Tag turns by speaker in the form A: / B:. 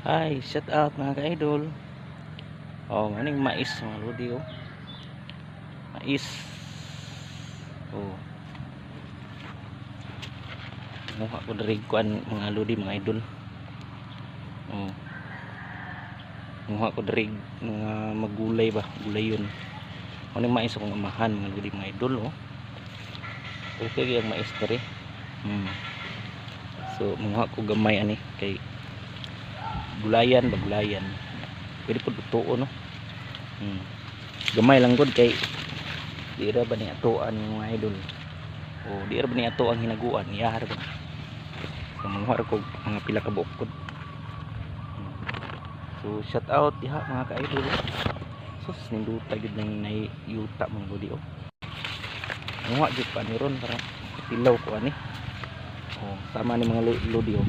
A: Hi, shout out, mga ka-idol. Oh, maning mais, mga lodi, oh. Mais. Oh. Muha ko diri kuan, mga lodi, mga idol. Oh. Muha ko diri mga magulay ba, gulay yun. Maning mais akong amahan, mga lodi, mga idol, oh. Okay gyud ang mais diri. So muha ko gamay ani kay gulayan ba, gulayan. Pwede pud lutuon, no. Gamay lang gud kay di ra ba ni atoan, mga idol? O di ra ba ni ato ang hinaguan, iyahar ba? So manguha ra ko mga pila ka buok pud. So shout out diha, mga ka-idol. Sus, ninduta gyud nang nay yuta, mga lodi, oh. Manguha gyud pa ni ron para tilaw ko ani. Oh, sama ni mga lodi, oh.